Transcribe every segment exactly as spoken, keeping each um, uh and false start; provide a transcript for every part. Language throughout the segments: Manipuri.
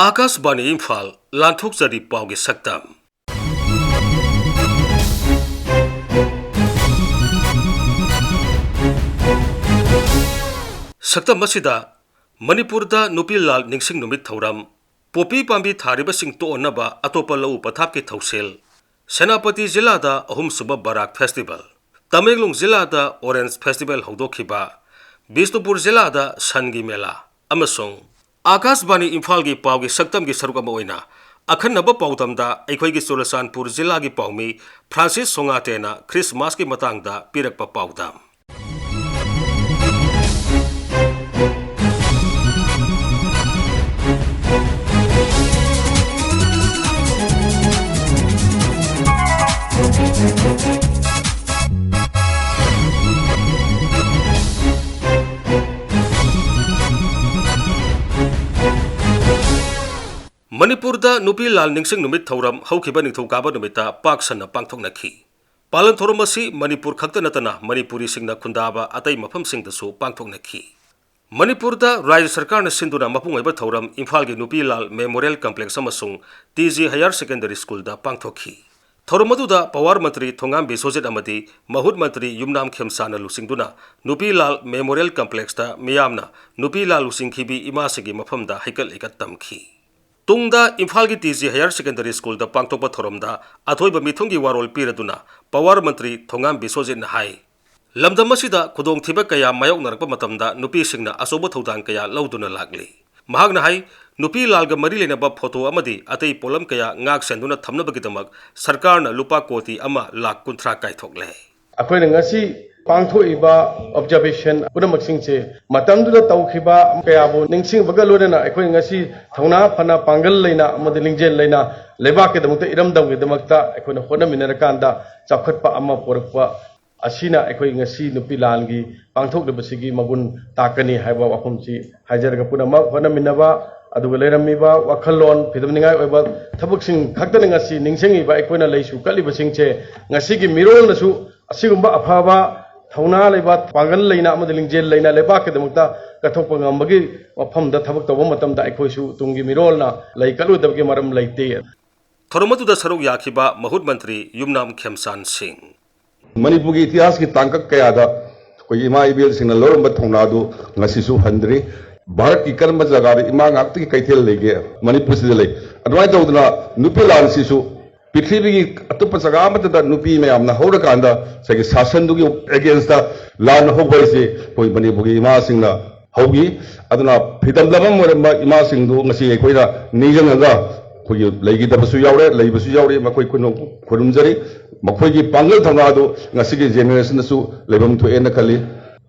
ꯑꯥꯀꯥꯁꯕꯥꯅꯤ ꯏꯝꯐꯥꯜ, ꯂꯥꯟꯊꯣꯛꯆꯔꯤ ꯄꯥꯎꯒꯤ ꯁꯛꯇꯝ꯫ ꯁꯛꯇꯝ ꯑꯁꯤꯗ ꯃꯅꯤꯄꯨꯔꯗ ꯅꯨꯄꯤ ꯂꯥꯜ ꯅꯤꯡꯁꯤꯡ ꯅꯨꯃꯤꯠ ꯊꯧꯔꯝ, ꯄꯣꯄꯤ ꯄꯥꯝꯕꯤ ꯊꯥꯔꯤꯕꯁꯤꯡ ꯇꯣꯛꯍꯟꯅꯕ ꯑꯇꯣꯞꯄ ꯂꯧꯎ ꯄꯊꯥꯞꯀꯤ ꯊꯧꯁꯤꯜ, ꯁꯦꯅꯥꯄꯇꯤ ꯖꯤꯂꯥꯗ ꯑꯍꯨꯝꯁꯨꯕ ꯕꯔꯥꯛ ꯐꯦꯁꯇꯤꯚꯦꯜ, ꯇꯃꯦꯡꯂꯣꯡ ꯖꯤꯂꯥꯗ ꯑꯣꯔꯦꯟꯖ ꯐꯦꯁꯇꯤꯚꯦꯜ ꯍꯧꯗꯣꯛꯈꯤꯕ, ꯕꯤꯁꯅꯨꯄꯨꯔ ꯖꯤꯂꯥꯗ ꯁꯟꯒꯤ ꯃꯦꯂꯥ ꯑꯃꯁꯨꯡ ꯑꯥꯀꯥꯁꯕꯥꯅꯤ ꯏꯝꯐꯥꯜꯒꯤ ꯄꯥꯎꯒꯤ ꯁꯛꯇꯝꯒꯤ ꯁꯔꯨꯛ ꯑꯃ ꯑꯣꯏꯅ ꯑꯈꯟꯅꯕ ꯄꯥꯎꯗꯝꯗ ꯑꯩꯈꯣꯏꯒꯤ ꯆꯨꯔꯆꯥꯟꯄꯨꯔ ꯖꯤꯂꯥꯒꯤ ꯄꯥꯎꯃꯤ ꯐ꯭ꯔꯥꯟꯁꯤꯁ ꯁꯣꯉꯥꯇꯦꯅ ꯈ꯭ꯔꯤꯁꯃꯥꯁꯀꯤ ꯃꯇꯥꯡꯗ ꯄꯤꯔꯛꯄ ꯄꯥꯎꯗꯝ꯫ ꯃꯅꯤꯄꯨꯔꯗ ꯅꯨꯄꯤ ꯂꯥꯜ ꯅꯤꯡꯁꯤꯡ ꯅꯨꯃꯤꯠ ꯊꯧꯔꯝ ꯍꯧꯈꯤꯕ ꯅꯤꯡꯊꯧꯀꯥꯕ ꯅꯨꯃꯤꯠꯇ ꯄꯥꯛ ꯁꯟꯅ ꯄꯥꯡꯊꯣꯛꯅꯈꯤ꯫ ꯄꯥꯂꯟ ꯊꯧꯔꯝ ꯑꯁꯤ ꯃꯅꯤꯄꯨꯔ ꯈꯛꯇ ꯅꯠꯇꯅ ꯃꯅꯤꯄꯨꯔꯤꯁꯤꯡꯅ ꯈꯨꯟꯗꯥꯕ ꯑꯇꯩ ꯃꯐꯝꯁꯤꯡꯗꯁꯨ ꯄꯥꯡꯊꯣꯛꯅꯈꯤ꯫ ꯃꯅꯤꯄꯨꯔꯗ ꯔꯥꯖ꯭ꯌ ꯁꯔꯀꯥꯔꯅ ꯁꯤꯟꯗꯨꯅ ꯃꯄꯨꯡ ꯑꯣꯏꯕ ꯊꯧꯔꯝ ꯏꯝꯐꯥꯜꯒꯤ ꯅꯨꯄꯤ ꯂꯥꯜ ꯃꯦꯃꯣꯔꯤꯌꯦꯜ ꯀꯝꯄ꯭ꯂꯦꯛꯁ ꯑꯃꯁꯨꯡ ꯇꯤ ꯖꯤ ꯍꯥꯌꯔ ꯁꯦꯀꯦꯟꯗꯔꯤ ꯁ꯭ꯀꯨꯜꯗ ꯄꯥꯡꯊꯣꯛꯈꯤ꯫ ꯊꯧꯔꯝ ꯑꯗꯨꯗ ꯄꯋꯥꯔ ꯃꯟꯇ꯭ꯔꯤ ꯊꯣꯉꯥꯝ ꯕꯤꯁ꯭ꯋꯖꯤꯠ ꯑꯃꯗꯤ ꯃꯍꯨꯠ ꯃꯟꯇ꯭ꯔꯤ ꯌꯨꯝꯅꯥꯝ ꯈꯦꯝꯁꯥꯅ ꯂꯨꯆꯤꯡꯗꯨꯅ ꯅꯨꯄꯤ ꯂꯥꯜ ꯃꯦꯃꯣꯔꯤꯌꯦꯜ ꯀꯝꯄ꯭ꯂꯦꯛꯁꯇ ꯃꯤꯌꯥꯝꯅ ꯅꯨꯄꯤ ꯂꯥꯜ ꯂꯨꯆꯤꯡꯈꯤꯕꯤ ꯏꯃꯥꯁꯤꯡꯒꯤ ꯃꯐꯝꯗ ꯍꯩꯀꯠ ꯂꯩꯀꯠ ꯇꯝꯈꯤ꯫ ꯇꯨꯡꯗ ꯏꯝꯐꯥꯜꯒꯤ ꯇꯤ ꯖꯤ ꯍꯥꯌꯔ ꯁꯦꯀꯦꯟꯗꯔꯤ ꯁ꯭ꯀꯨꯜꯗ ꯄꯥꯡꯊꯣꯛꯄ ꯊꯧꯔꯝꯗ ꯑꯊꯣꯏꯕ ꯃꯤꯊꯨꯡꯒꯤ ꯋꯥꯔꯣꯜ ꯄꯤꯔꯗꯨꯅ ꯄꯋꯥꯔ ꯃꯟꯇ꯭ꯔꯤ ꯊꯣꯉꯥꯝ ꯕꯤꯁ꯭ꯋꯖꯤꯠꯅ ꯍꯥꯏ, ꯂꯝꯗꯝ ꯑꯁꯤꯗ ꯈꯨꯗꯣꯡꯊꯤꯕ ꯀꯌꯥ ꯃꯥꯌꯣꯛꯅꯔꯛꯄ ꯃꯇꯝꯗ ꯅꯨꯄꯤꯁꯤꯡꯅ ꯑꯆꯧꯕ ꯊꯧꯗꯥꯡ ꯀꯌꯥ ꯂꯧꯗꯨꯅ ꯂꯥꯛꯂꯤ꯫ ꯃꯍꯥꯛꯅ ꯍꯥꯏ, ꯅꯨꯄꯤ ꯂꯥꯜꯒ ꯃꯔꯤ ꯂꯩꯅꯕ ꯐꯣꯇꯣ ꯑꯃꯗꯤ ꯑꯇꯩ ꯄꯣꯠꯂꯝ ꯀꯌꯥ ꯉꯥꯛ ꯁꯦꯟꯗꯨꯅ ꯊꯝꯅꯕꯒꯤꯗꯃꯛ ꯁꯔꯀꯥꯔꯅ ꯂꯨꯄꯥ ꯀꯣꯇꯤ ꯑꯃ ꯂꯥꯈ ꯀꯨꯟꯊ꯭ꯔꯥ ꯀꯥꯏꯊꯣꯛꯂꯦ꯫ ꯑꯩꯈꯣꯏꯅ ꯉꯁꯤ ꯄꯥꯡꯊꯣꯛꯏꯕ ꯑꯣꯕꯖꯔꯕꯦꯁꯟ ꯄꯨꯝꯅꯃꯛꯁꯤꯡꯁꯦ ꯃꯇꯝꯗꯨꯗ ꯇꯧꯈꯤꯕ ꯀꯌꯥꯕꯨ ꯅꯤꯡꯁꯤꯡꯕꯒ ꯂꯣꯏꯅꯅ ꯑꯩꯈꯣꯏ ꯉꯁꯤ ꯊꯧꯅꯥ ꯐꯅ, ꯄꯥꯡꯒꯜ ꯂꯩꯅ ꯑꯃꯗꯤ ꯂꯤꯡꯖꯦꯜ ꯂꯩꯅ ꯂꯩꯕꯥꯛꯀꯤꯗꯃꯛꯇ, ꯏꯔꯝꯗꯝꯒꯤꯗꯃꯛꯇ ꯑꯩꯈꯣꯏꯅ ꯍꯣꯠꯅꯃꯤꯟꯅꯔꯀꯥꯟꯗ ꯆꯥꯎꯈꯠꯄ ꯑꯃ ꯄꯨꯔꯛꯄ ꯑꯁꯤꯅ ꯑꯩꯈꯣꯏ ꯉꯁꯤ ꯅꯨꯄꯤ ꯂꯥꯜꯒꯤ ꯄꯥꯡꯊꯣꯛꯂꯤꯕꯁꯤꯒꯤ ꯃꯒꯨꯟ ꯇꯥꯛꯀꯅꯤ ꯍꯥꯏꯕ ꯋꯥꯐꯝꯁꯤ ꯍꯥꯏꯖꯔꯒ, ꯄꯨꯝꯅꯃꯛ ꯍꯣꯠꯅꯃꯤꯟꯅꯕ, ꯑꯗꯨꯒ ꯂꯩꯔꯝꯃꯤꯕ ꯋꯥꯈꯜꯂꯣꯟ ꯐꯤꯗꯝꯅꯤꯡꯉꯥꯏ ꯑꯣꯏꯕ ꯊꯕꯛꯁꯤꯡ ꯈꯛꯇꯅ ꯉꯁꯤ ꯅꯤꯡꯁꯤꯡꯉꯤꯕ ꯑꯩꯈꯣꯏꯅ ꯂꯩꯁꯨ ꯀꯠꯂꯤꯕꯁꯤꯡꯁꯦ ꯉꯁꯤꯒꯤ ꯃꯤꯔꯣꯜꯅꯁꯨ ꯑꯁꯤꯒꯨꯝꯕ ꯑꯐꯕ ꯊꯧꯅꯥ ꯂꯩꯕ, ꯄꯥꯡꯒꯜ ꯂꯩꯅ ꯑꯃꯗꯤ ꯂꯤꯡꯖꯦꯜ ꯂꯩꯅ ꯂꯩꯕꯥꯛꯀꯤꯗꯃꯛꯇ ꯀꯠꯊꯣꯛꯄ ꯉꯝꯕꯒꯤ ꯋꯥꯐꯝꯗ ꯊꯕꯛ ꯇꯧꯕ ꯃꯇꯝꯗ ꯑꯩꯈꯣꯏꯁꯨ ꯇꯨꯡꯒꯤ ꯃꯤꯔꯣꯜꯅ ꯂꯩ ꯀꯠꯂꯨꯗꯕꯒꯤ ꯃꯔꯝ ꯂꯩꯇꯦ꯫ ꯊꯧꯔꯝ ꯑꯗꯨꯗ ꯁꯔꯨꯛ ꯌꯥꯈꯤꯕ ꯃꯍꯨꯠ ꯃꯟꯇ꯭ꯔꯤ ꯌꯨꯝꯅꯥꯝ ꯈꯦꯝꯆꯥꯟ ꯁꯤꯡ꯫ ꯃꯅꯤꯄꯨꯔꯒꯤ ꯏꯇꯤꯍꯥꯁꯀꯤ ꯇꯥꯡꯀꯛ ꯀꯌꯥꯗ ꯑꯩꯈꯣꯏꯒꯤ ꯏꯃꯥ ꯏꯕꯦꯜꯁꯤꯡꯅ ꯂꯧꯔꯝꯕ ꯊꯧꯅꯥꯗꯨ ꯉꯁꯤꯁꯨ ꯍꯟꯗ꯭ꯔꯤ꯫ ꯚꯥꯔꯠꯀꯤ ꯀꯔꯝꯕ ꯖꯒꯥꯗ ꯏꯃꯥ ꯉꯥꯛꯇꯒꯤ ꯀꯩꯊꯦꯜ ꯂꯩꯒꯦ? ꯃꯅꯤꯄꯨꯔꯁꯤꯗ ꯂꯩ꯫ ꯑꯗꯨꯃꯥꯏꯅ ꯇꯧꯗꯅ ꯅꯨꯄꯤ ꯂꯥꯟꯁꯤꯁꯨ ꯄ꯭ꯔꯤꯊꯤꯕꯤꯒꯤ ꯑꯇꯣꯞꯄ ꯖꯒꯥ ꯑꯃꯠꯇꯗ ꯅꯨꯄꯤ ꯃꯌꯥꯝꯅ ꯍꯧꯔꯀꯥꯟꯗ ꯉꯁꯥꯏꯒꯤ ꯁꯥꯁꯟꯗꯨꯒꯤ ꯑꯦꯒꯦꯟꯁꯇ ꯂꯥꯟ ꯍꯧꯕ ꯍꯥꯏꯁꯦ ꯑꯩꯈꯣꯏ ꯃꯅꯤꯄꯨꯔꯒꯤ ꯏꯃꯥꯁꯤꯡꯅ ꯍꯧꯈꯤ꯫ ꯑꯗꯨꯅ ꯐ꯭ꯔꯤꯗꯝ ꯂꯚꯔ ꯑꯣꯏꯔꯝꯕ ꯏꯃꯥꯁꯤꯡꯗꯨ ꯉꯁꯤ ꯑꯩꯈꯣꯏꯅ ꯅꯤꯡꯁꯤꯡꯉꯒ ꯑꯩꯈꯣꯏꯒꯤ ꯂꯩꯈꯤꯗꯕꯁꯨ ꯌꯥꯎꯔꯦ, ꯂꯩꯕꯁꯨ ꯌꯥꯎꯔꯤ, ꯃꯈꯣꯏ ꯈꯨꯅꯣꯛ ꯈꯨꯔꯨꯝꯖꯔꯤ꯫ ꯃꯈꯣꯏꯒꯤ ꯄꯥꯡꯒꯜ ꯊꯧꯅꯥꯗꯨ ꯉꯁꯤꯒꯤ ꯖꯦꯅꯦꯔꯦꯁꯟꯗꯁꯨ ꯂꯩꯐꯝ ꯊꯣꯛꯑꯦꯅ ꯈꯜꯂꯤ꯫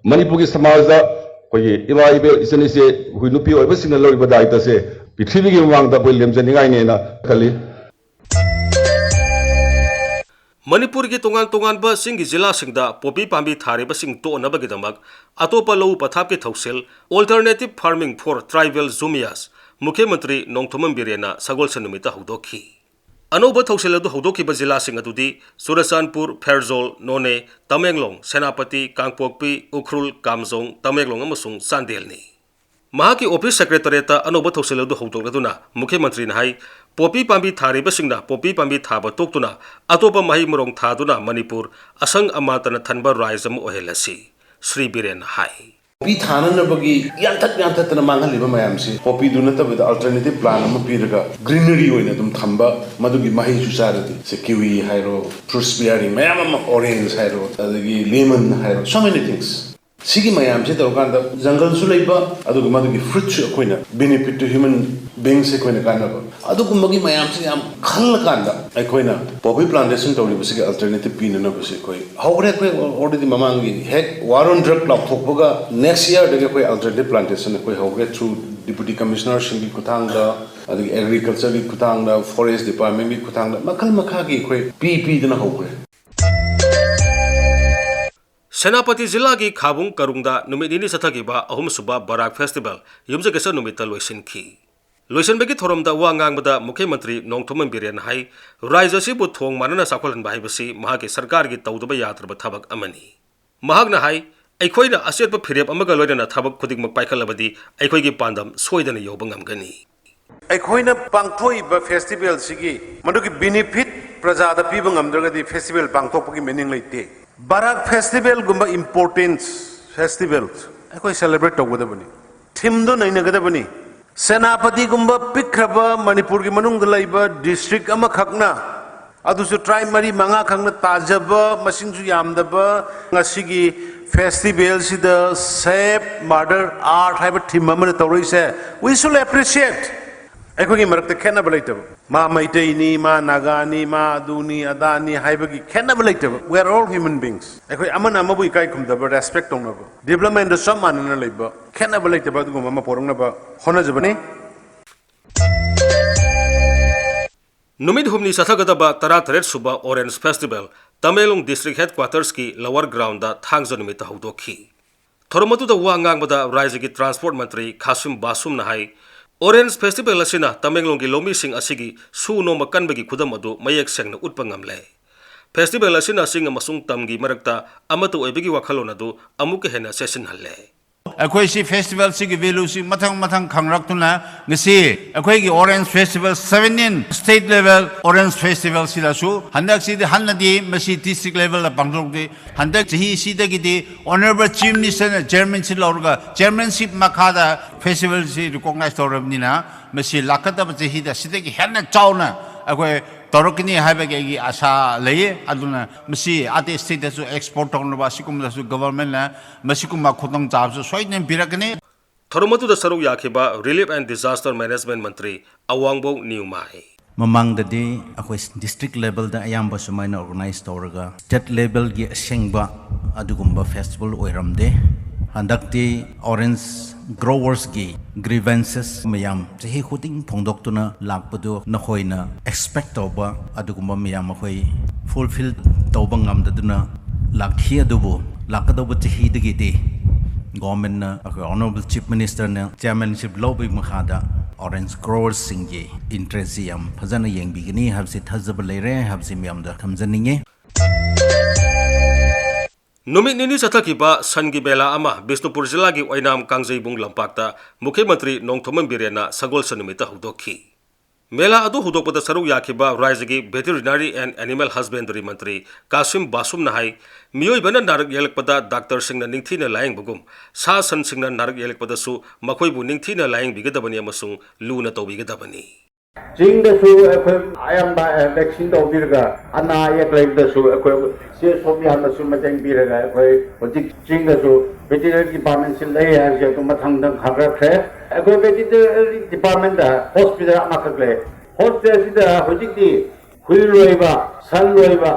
ꯃꯅꯤꯄꯨꯔꯒꯤ ꯁꯃꯥꯖꯗ ꯑꯩꯈꯣꯏꯒꯤ ꯏꯃꯥ ꯏꯕꯦꯜ ꯏꯆꯟ ꯏꯆꯦ, ꯑꯩꯈꯣꯏ ꯅꯨꯄꯤ ꯑꯣꯏꯕꯁꯤꯡꯅ ꯂꯧꯔꯤꯕ ꯗꯥꯌꯤꯇ꯭ꯋꯁꯦ ꯄ꯭ꯔꯤꯊꯤꯕꯤꯒꯤ ꯃꯃꯥꯡꯗ ꯑꯩꯈꯣꯏ ꯂꯦꯝꯖꯅꯤꯡꯉꯥꯏꯅꯦꯅ ꯈꯜꯂꯤ꯫ ꯃꯅꯤꯄꯨꯔꯒꯤ ꯇꯣꯉꯥꯟ ꯇꯣꯉꯥꯟꯕ ꯆꯤꯡꯒꯤ ꯖꯤꯂꯥꯁꯤꯡꯗ ꯄꯣꯄꯤ ꯄꯥꯝꯕꯤ ꯊꯥꯔꯤꯕꯁꯤꯡ ꯇꯣꯛꯅꯕꯒꯤꯗꯃꯛ ꯑꯇꯣꯞꯄ ꯂꯧꯎ ꯄꯊꯥꯞꯀꯤ ꯊꯧꯁꯤꯜ Alternative Farming for Tribal Jumias ꯃꯨꯈ꯭ꯌ ꯃꯟꯇ꯭ꯔꯤ ꯅꯣꯡꯊꯣꯝꯕꯝ ꯕꯤꯔꯦꯟꯅ ꯁꯒꯣꯜꯁꯦꯟ ꯅꯨꯃꯤꯠꯇ ꯍꯧꯗꯣꯛꯈꯤ꯫ ꯑꯅꯧꯕ ꯊꯧꯁꯤꯜ ꯑꯗꯨ ꯍꯧꯗꯣꯛꯈꯤꯕ ꯖꯤꯂꯥꯁꯤꯡ ꯑꯗꯨꯗꯤ ꯆꯨꯔꯆꯥꯟꯄꯨꯔ, ꯐꯦꯔꯖꯣꯜ, ꯅꯣꯅꯦ, ꯇꯃꯦꯡꯂꯣꯡ, ꯁꯦꯅꯥꯄꯇꯤ, ꯀꯥꯡꯄꯣꯛꯄꯤ, ꯎꯈ꯭ꯔꯨꯜ, ꯀꯥꯝꯖꯣꯡ, ꯇꯃꯦꯡꯂꯣꯡ ꯑꯃꯁꯨꯡ ꯆꯥꯟꯗꯦꯜꯅꯤ꯫ ꯃꯍꯥꯛꯀꯤ ꯑꯣꯐꯤꯁ ꯁꯦꯀ꯭ꯔꯦꯇꯔꯤꯌꯦꯠꯇ ꯑꯅꯧꯕ ꯊꯧꯁꯤꯜ ꯑꯗꯨ ꯍꯧꯗꯣꯛꯂꯗꯨꯅ ꯃꯨꯈ꯭ꯌ ꯃꯟꯇ꯭ꯔꯤꯅ ꯍꯥꯏ, ꯄꯣꯄꯤ ꯄꯥꯝꯕꯤ ꯊꯥꯔꯤꯕꯁꯤꯡꯅ ꯄꯣꯄꯤ ꯄꯥꯝꯕꯤ ꯊꯥꯕ ꯇꯣꯛꯇꯨꯅ ꯑꯇꯣꯞꯄ ꯃꯍꯩ ꯃꯔꯣꯡ ꯊꯥꯗꯨꯅ ꯃꯅꯤꯄꯨꯔ ꯑꯁꯪ ꯑꯃꯥꯟꯇꯅ ꯊꯟꯕ ꯔꯥꯏꯖ ꯑꯃ ꯑꯣꯏꯍꯜꯂꯁꯤ, ꯁ꯭ꯔꯤ ꯕꯤꯔꯦꯟꯅ ꯍꯥꯏ꯫ ꯄꯣꯄꯤ ꯊꯥꯅꯅꯕꯒꯤ ꯌꯥꯟꯊꯠ ꯌꯥꯟꯊꯠꯇꯅ ꯃꯥꯡꯍꯜꯂꯤꯕ ꯃꯌꯥꯝꯁꯤ ꯄꯣꯄꯤꯗꯨ ꯅꯠꯇꯕꯤꯗ alternative plan ꯑꯃ ꯄꯤꯔꯒ greenery ꯑꯣꯏꯅ ꯑꯗꯨꯝ ꯊꯝꯕ, ꯃꯗꯨꯒꯤ ꯃꯍꯩꯁꯨ ꯆꯥꯔꯗꯤ, ꯁꯦ, kiwi ꯍꯥꯏꯔꯣ, fruits bearing ꯃꯌꯥꯝ ꯑꯃ, orange ꯍꯥꯏꯔꯣ, ꯑꯗꯒꯤ lemon ꯍꯥꯏꯔꯣ, so many things꯫ ꯁꯤꯒꯤ ꯃꯌꯥꯝꯁꯤ ꯇꯧꯔꯀꯥꯟꯗ ꯖꯪꯒꯜꯁꯨ ꯂꯩꯕ, ꯑꯗꯨꯒ ꯃꯗꯨꯒꯤ fruitꯁꯨ ꯑꯩꯈꯣꯏꯅ benefit to human beings ꯑꯩꯈꯣꯏꯅ ꯀꯥꯟꯅꯕ, ꯑꯗꯨꯒꯨꯝꯕꯒꯤ ꯃꯌꯥꯝꯁꯤ ꯌꯥꯝ ꯈꯜꯂꯀꯥꯟꯗ ꯑꯩꯈꯣꯏꯅ poppy plantation ꯇꯧꯔꯤꯕꯁꯤꯒꯤ alternative ꯄꯤꯅꯅꯕꯁꯤ ꯑꯩꯈꯣꯏ ꯍꯧꯔꯦ꯫ ꯑꯩꯈꯣꯏ already ꯃꯃꯥꯡꯒꯤ ꯍꯦꯛ war on drug ꯂꯥꯎꯊꯣꯛꯄꯒ next yearꯗꯒꯤ ꯑꯩꯈꯣꯏ alternative plantation ꯑꯩꯈꯣꯏ ꯍꯧꯔꯦ, through deputy commissionerꯁꯤꯡꯒꯤ ꯈꯨꯠꯊꯥꯡꯗ, ꯑꯗꯒꯤ agricultureꯒꯤ ꯈꯨꯠꯊꯥꯡꯗ, forest departmentꯀꯤ ꯈꯨꯠꯊꯥꯡꯗ ꯃꯈꯜ ꯃꯈꯥꯒꯤ ꯑꯩꯈꯣꯏ ꯄꯤ ꯄꯤꯗꯅ ꯍꯧꯈ꯭ꯔꯦ꯫ ꯁꯦꯅꯥꯄꯇꯤ ꯖꯤꯂꯥꯒꯤ ꯈꯥꯕꯨꯡ ꯀꯔꯨꯡꯗ ꯅꯨꯃꯤꯠ ꯅꯤꯅꯤ ꯆꯠꯊꯈꯤꯕ ꯑꯍꯨꯝꯁꯨꯕ ꯕꯔꯥꯛ ꯐꯦꯁꯇꯤꯚꯦꯜ ꯌꯨꯝꯁꯀꯩꯁ ꯅꯨꯃꯤꯠꯇ ꯂꯣꯏꯁꯤꯟꯈꯤ꯫ ꯂꯣꯏꯁꯤꯟꯕꯒꯤ ꯊꯧꯔꯝꯗ ꯋꯥ ꯉꯥꯡꯕꯗ ꯃꯨꯈ꯭ꯌ ꯃꯟꯇ꯭ꯔꯤ ꯅꯣꯡꯊꯣꯝꯕꯝ ꯕꯤꯔꯦꯟꯅ ꯍꯥꯏ, ꯔꯥꯖ꯭ꯌ ꯑꯁꯤꯕꯨ ꯊꯣꯡ ꯃꯥꯟꯅꯅ ꯆꯥꯎꯈꯠꯍꯟꯕ ꯍꯥꯏꯕꯁꯤ ꯃꯍꯥꯛꯀꯤ ꯁꯔꯀꯥꯔꯒꯤ ꯇꯧꯗꯕ ꯌꯥꯗ꯭ꯔꯕ ꯊꯕꯛ ꯑꯃꯅꯤ꯫ ꯃꯍꯥꯛꯅ ꯍꯥꯏ, ꯑꯩꯈꯣꯏꯅ ꯑꯆꯦꯠꯄ ꯐꯤꯔꯦꯞ ꯑꯃꯒ ꯂꯣꯏꯅꯅ ꯊꯕꯛ ꯈꯨꯗꯤꯡꯃꯛ ꯄꯥꯏꯈꯠꯂꯕꯗꯤ ꯑꯩꯈꯣꯏꯒꯤ ꯄꯥꯟꯗꯝ ꯁꯣꯏꯗꯅ ꯌꯧꯕ ꯉꯝꯒꯅꯤ꯫ ꯑꯩꯈꯣꯏꯅ ꯄꯥꯡꯊꯣꯛꯏꯕ ꯐꯦꯁꯇꯤꯚꯦꯜꯁꯤꯒꯤ ꯃꯗꯨꯒꯤ ꯕꯤꯅꯤꯐꯤꯠ ꯄ꯭ꯔꯖꯥꯗ ꯄꯤꯕ ꯉꯝꯗ꯭ꯔꯒꯗꯤ ꯐꯦꯁꯇꯤꯚꯦꯜ ꯄꯥꯡꯊꯣꯛꯄꯒꯤ ꯃꯤꯅꯤꯡ ꯂꯩꯇꯦ꯫ ꯕꯥꯔꯥꯛ ꯐꯦꯁꯇꯤꯚꯦꯜꯒꯨꯝꯕ ꯏꯝꯄꯣꯔꯇꯦꯟꯁ ꯐꯦꯁꯇꯤꯚꯦꯜ ꯑꯩꯈꯣꯏ ꯁꯦꯂꯦꯕ꯭ꯔꯦꯠ ꯇꯧꯒꯗꯕꯅꯤ꯫ ꯊꯤꯝꯗꯣ ꯅꯩꯅꯒꯗꯕꯅꯤ꯫ ꯁꯦꯅꯥꯄꯇꯤꯒꯨꯝꯕ ꯄꯤꯛꯈ꯭ꯔꯕ ꯃꯅꯤꯄꯨꯔꯒꯤ ꯃꯅꯨꯡꯗ ꯂꯩꯕ ꯗꯤꯁꯇ꯭ꯔꯤꯛ ꯑꯃꯈꯛꯅ, ꯑꯗꯨꯁꯨ ꯇ꯭ꯔꯥꯏꯕ ꯃꯔꯤ ꯃꯉꯥ ꯈꯛꯅ ꯇꯥꯖꯕ, ꯃꯁꯤꯡꯁꯨ ꯌꯥꯝꯗꯕ, ꯉꯁꯤꯒꯤ ꯐꯦꯁꯇꯤꯚꯦꯜꯁꯤꯗ Save Mother Earth ꯍꯥꯏꯕ ꯊꯤꯝ ꯑꯃꯅ ꯇꯧꯔꯛꯏꯁꯦ, we should appreciate꯫ ꯑꯩꯈꯣꯏꯒꯤ ꯃꯔꯛꯇ ꯈꯦꯠꯅꯕ ꯂꯩꯇꯕ, ꯃꯥ ꯃꯩꯇꯩꯅꯤ, ꯃꯥ ꯅꯥꯒꯥꯅꯤ, ꯃꯥ ꯑꯗꯨꯅꯤ ꯑꯗꯥꯅꯤ ꯍꯥꯏꯕꯒꯤ ꯈꯦꯠꯅꯕ ꯂꯩꯇꯕ, we are all human beings꯫ ꯑꯩꯈꯣꯏ ꯑꯃꯅ ꯑꯃꯕꯨ ꯏꯀꯥꯏ ꯈꯨꯝꯗꯕ, ꯔꯦꯁꯄꯦꯛ ꯇꯧꯅꯕ, ꯗꯤꯕ꯭ꯂꯞꯃꯦꯟꯗ ꯆꯞ ꯃꯥꯟꯅꯅ ꯂꯩꯕ, ꯈꯦꯠꯅꯕ ꯂꯩꯇꯕ ꯑꯗꯨꯒꯨꯝꯕ ꯑꯃ ꯄꯨꯔꯛꯅꯕ ꯍꯣꯠꯅꯖꯕꯅꯤ꯫ ꯅꯨꯃꯤꯠ ꯍꯨꯝꯅꯤ ꯆꯠꯊꯒꯗꯕ ꯇꯔꯥꯇꯔꯦꯠ ꯁꯨꯕ ꯑꯣꯔꯦꯟꯖ ꯐꯦꯁꯇꯤꯚꯦꯜ ꯇꯃꯦꯡꯂꯣꯡ ꯗꯤꯁꯇ꯭ꯔꯤꯛ ꯍꯦꯗꯀ꯭ꯋꯥꯇꯔꯁꯀꯤ ꯂꯋꯔ ꯒ꯭ꯔꯥꯎꯟꯗ ꯊꯥꯡꯖ ꯅꯨꯃꯤꯠꯇ ꯍꯧꯗꯣꯛꯈꯤ꯫ ꯊꯧꯔꯝ ꯑꯗꯨꯗ ꯋꯥ ꯉꯥꯡꯕꯗ ꯔꯥꯖ꯭ꯌꯒꯤ ꯇ꯭ꯔꯥꯟꯁꯄꯣꯔꯠ ꯃꯟꯇ꯭ꯔꯤ ꯈꯥꯁꯤꯝ ꯕꯥꯁꯨꯝꯅ ꯍꯥꯏ, ꯑꯣꯔꯦꯟꯖ ꯐꯦꯁꯇꯤꯚꯦꯜ ꯑꯁꯤꯅ ꯇꯃꯦꯡꯂꯣꯡꯒꯤ ꯂꯧꯃꯤꯁꯤꯡ ꯑꯁꯤꯒꯤ ꯁꯨ ꯅꯣꯝꯕ ꯀꯟꯕꯒꯤ ꯈꯨꯗꯝ ꯑꯗꯨ ꯃꯌꯦꯛ ꯁꯦꯡꯅ ꯎꯠꯄ ꯉꯝꯂꯦ꯫ ꯐꯦꯁꯇꯤꯚꯦꯜ ꯑꯁꯤꯅ ꯆꯤꯡ ꯑꯃꯁꯨꯡ ꯇꯝꯒꯤ ꯃꯔꯛꯇ ꯑꯃꯠꯇ ꯑꯣꯏꯕꯒꯤ ꯋꯥꯈꯜꯂꯣꯟ ꯑꯗꯨ ꯑꯃꯨꯛꯀ ꯍꯦꯟꯅ ꯆꯦꯠꯁꯤꯟꯍꯜꯂꯦ꯫ ꯑꯩꯈꯣꯏ ꯁꯤ ꯐꯦꯁꯇꯤꯚꯦꯜꯁꯤꯒꯤ ꯚꯦꯂꯨꯁꯤ ꯃꯊꯪ ꯃꯊꯪ ꯈꯪꯔꯛꯇꯨꯅ ꯉꯁꯤ ꯑꯩꯈꯣꯏꯒꯤ orange festival seventeen state level orange ꯐꯦꯁꯇꯤꯚꯦꯜꯁꯤꯗꯁꯨ ꯍꯟꯗꯛꯁꯤꯗꯤ ꯍꯥꯟꯅꯗꯤ ꯃꯁꯤ ꯗꯤꯁꯇ꯭ꯔꯤꯛ ꯂꯦꯚꯦꯜꯗ ꯄꯥꯡꯊꯣꯛꯇꯦ꯫ ꯍꯟꯗꯛ ꯆꯍꯤꯁꯤꯗꯒꯤꯗꯤ ꯑꯣꯅꯔꯦꯕꯜ ꯆꯤꯐ ꯃꯤꯅꯤꯁꯇꯔꯅ ꯆꯤꯌꯔꯃꯦꯟꯁꯤꯞ ꯂꯧꯔꯒ ꯆꯤꯌꯔꯃꯦꯟꯁꯤꯞ ꯃꯈꯥꯗ ꯐꯦꯁꯇꯤꯚꯦꯜꯁꯤ ꯔꯤꯀꯣꯛꯅꯥꯏꯖ ꯇꯧꯔꯕꯅꯤꯅ ꯃꯁꯤ ꯂꯥꯛꯀꯗꯕ ꯆꯍꯤꯗ ꯁꯤꯗꯒꯤ ꯍꯦꯟꯅ ꯆꯥꯎꯅ ꯑꯩꯈꯣꯏ ꯇꯧꯔꯛꯀꯅꯤ ꯍꯥꯏꯕꯒꯤ ꯑꯩꯒꯤ ꯑꯥꯁꯥ ꯂꯩꯌꯦ꯫ ꯑꯗꯨꯅ ꯃꯁꯤ ꯑꯇꯩ ꯁ꯭ꯇꯦꯠꯇꯁꯨ ꯑꯦꯛꯁꯄꯣꯔꯠ ꯇꯧꯅꯕ ꯑꯁꯤꯒꯨꯝꯕꯗꯁꯨ ꯒꯚꯔꯟꯃꯦꯟꯠꯅ ꯃꯁꯤꯒꯨꯝꯕ ꯈꯨꯗꯣꯡꯆꯥꯕꯁꯨ ꯁꯣꯏꯗꯅ ꯄꯤꯔꯛꯀꯅꯤ꯫ ꯊꯧꯔꯝ ꯑꯗꯨꯗ ꯁꯔꯨꯛ ꯌꯥꯈꯤꯕ ꯔꯤꯂꯤꯐ ꯑꯦꯟ ꯗꯤꯖꯥꯁꯇꯔ ꯃꯦꯅꯦꯖꯃꯦꯟꯠ ꯃꯟꯇ꯭ꯔꯤ ꯑꯋꯥꯡꯕꯧ ꯅꯤꯎꯃꯥꯏ꯫ ꯃꯃꯥꯡꯗꯗꯤ ꯑꯩꯈꯣꯏ ꯗꯤꯁꯇ꯭ꯔꯤꯛ ꯂꯦꯚꯦꯜꯗ ꯑꯌꯥꯝꯕ ꯁꯨꯃꯥꯏꯅ ꯑꯣꯔꯒꯅꯥꯏꯖ ꯇꯧꯔꯒ ꯁ꯭ꯇꯦꯠ ꯂꯦꯚꯦꯜꯒꯤ ꯑꯁꯦꯡꯕ ꯑꯗꯨꯒꯨꯝꯕ ꯐꯦꯁꯇꯤꯚꯦꯜ ꯑꯣꯏꯔꯝꯗꯦ꯫ ꯍꯟꯗꯛꯇꯤ ꯑꯣꯔꯦꯟꯖ ꯒ꯭ꯔꯣꯋꯔꯁꯀꯤ ꯒ꯭ꯔꯤꯚꯦꯟꯁꯦꯁ ꯃꯌꯥꯝ ꯆꯍꯤ ꯈꯨꯗꯤꯡ ꯐꯣꯡꯗꯣꯛꯇꯨꯅ ꯂꯥꯛꯄꯗꯨ ꯅꯈꯣꯏꯅ ꯑꯦꯛꯁꯄꯦꯛ ꯇꯧꯕ ꯑꯗꯨꯒꯨꯝꯕ ꯃꯌꯥꯝ ꯑꯩꯈꯣꯏ ꯐꯨꯜꯐꯤꯜ ꯇꯧꯕ ꯉꯝꯗꯗꯨꯅ ꯂꯥꯛꯈꯤ꯫ ꯑꯗꯨꯕꯨ ꯂꯥꯛꯀꯗꯧꯕ ꯆꯍꯤꯗꯒꯤꯗꯤ ꯒꯣꯔꯃꯦꯟꯅ ꯑꯩꯈꯣꯏ ꯑꯣꯅꯔꯦꯕꯜ ꯆꯤꯐ ꯃꯤꯅꯤꯁꯇꯔꯅ ꯆꯤꯌꯔꯃꯦꯟꯁꯤꯞ ꯂꯧꯕꯒꯤ ꯃꯈꯥꯗ ꯑꯣꯔꯦꯟꯖ ꯒ꯭ꯔꯣꯋꯔꯁꯤꯡꯒꯤ ꯏꯟꯇꯔꯦꯁꯁꯤ ꯌꯥꯝ ꯐꯖꯅ ꯌꯦꯡꯕꯤꯒꯅꯤ ꯍꯥꯏꯕꯁꯤ ꯊꯥꯖꯕ ꯂꯩꯔꯦ ꯍꯥꯏꯕꯁꯤ ꯃꯌꯥꯝꯗ ꯊꯝꯖꯅꯤꯡꯉꯤ꯫ ꯅꯨꯃꯤꯠ ꯅꯤꯅꯤ ꯆꯠꯊꯈꯤꯕ ꯁꯟꯒꯤ ꯃꯦꯂꯥ ꯑꯃ ꯕꯤꯁꯅꯨꯄꯨꯔ ꯖꯤꯂꯥꯒꯤ ꯑꯣꯏꯅꯥꯝ ꯀꯥꯡꯖꯩꯕꯨꯡ ꯂꯝꯄꯥꯛꯇ ꯃꯨꯈ꯭ꯌ ꯃꯟꯇ꯭ꯔꯤ ꯅꯣꯡꯊꯣꯝꯕꯝ ꯕꯤꯔꯦꯟꯅ ꯁꯒꯣꯜꯁꯦꯟ ꯅꯨꯃꯤꯠꯇ ꯍꯧꯗꯣꯛꯈꯤ꯫ ꯃꯦꯂꯥ ꯑꯗꯨ ꯍꯧꯗꯣꯛꯄꯗ ꯁꯔꯨꯛ ꯌꯥꯈꯤꯕ ꯔꯥꯖ꯭ꯌꯒꯤ Veterinary and Animal Husbandry ꯃꯟꯇ꯭ꯔꯤ ꯀꯥꯁꯤꯝ ꯕꯥꯁꯨꯝꯅ ꯍꯥꯏ, ꯃꯤꯑꯣꯏꯕꯅ ꯅꯥꯔꯛ ꯌꯦꯛꯂꯛꯄꯗ ꯗꯥꯛꯇꯔꯁꯤꯡꯅ ꯅꯤꯡꯊꯤꯅ ꯂꯥꯌꯦꯡꯕꯒꯨꯝ, ꯁꯥ ꯁꯟꯁꯤꯡꯅ ꯅꯥꯔꯛ ꯌꯦꯛꯂꯛꯄꯗꯁꯨ ꯃꯈꯣꯏꯕꯨ ꯅꯤꯡꯊꯤꯅ ꯂꯥꯌꯦꯡꯕꯤꯒꯗꯕꯅꯤ ꯑꯃꯁꯨꯡ ꯂꯨꯅ ꯇꯧꯕꯤꯒꯗꯕꯅꯤ꯫ ꯆꯤꯡꯗꯁꯨ ꯑꯩꯈꯣꯏ ꯑꯌꯥꯝꯕ ꯚꯦꯛꯁꯤꯟ ꯇꯧꯕꯤꯔꯒ, ꯑꯅꯥ ꯑꯌꯦꯛ ꯂꯩꯕꯗꯁꯨ ꯑꯩꯈꯣꯏ ꯁꯤ ꯑꯦꯁ ꯑꯣ ꯃꯌꯥꯝꯅꯁꯨ ꯃꯇꯦꯡ ꯄꯤꯔꯒ, ꯑꯩꯈꯣꯏ ꯍꯧꯖꯤꯛ ꯆꯤꯡꯗꯁꯨ ꯚꯦꯇꯤꯅꯔꯤ ꯗꯤꯄꯥꯔꯠꯃꯦꯟꯁꯤ ꯂꯩ ꯍꯥꯏꯕꯁꯦ ꯑꯗꯨꯝ ꯃꯊꯪ ꯃꯊꯪ ꯈꯪꯒꯠꯈ꯭ꯔꯦ꯫ ꯑꯩꯈꯣꯏ ꯚꯦꯇꯤꯅꯔꯤ ꯗꯤꯄꯥꯔꯠꯃꯦꯟꯗ ꯍꯣꯁꯄꯤꯇꯥꯜ ꯑꯃꯈꯛ ꯂꯩ꯫ ꯍꯣꯁꯄꯤꯇꯥꯜꯁꯤꯗ ꯍꯧꯖꯤꯛꯇꯤ ꯍꯨꯏ ꯂꯣꯏꯕ, ꯁꯟ ꯂꯣꯏꯕ,